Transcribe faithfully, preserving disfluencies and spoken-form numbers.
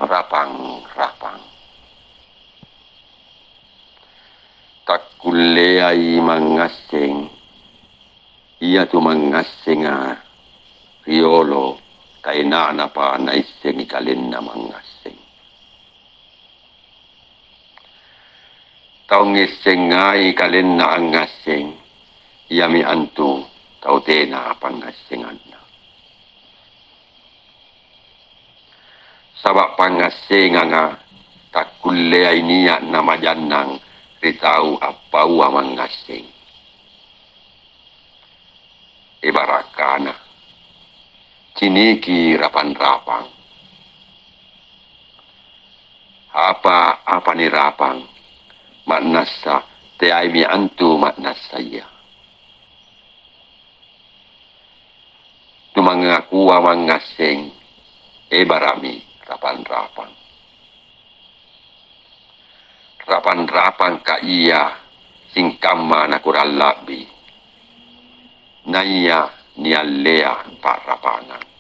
rapang-rapang. Takkulleai mangngasseng, ia tu mangngassenga riolo taena'napa naissengi kalenna mangngasseng. Tau ngissengai kalenna angngasseng, iami antu tau tena pangngassenganna. Saba' pangngassenganga takkulleai nia' namajannang ri tau appaua mangngasseng. Ebara' kana, ciniki rapang-rapang. Apa-apa nirapang, ma'nassa teaimi antu ma'nassaya. Tumangakua mangngasseng, ebara'mi rapang-rapang. Rapang-rapangka ia singkamma nakurang la'bi, naia niallea pa'rapangang.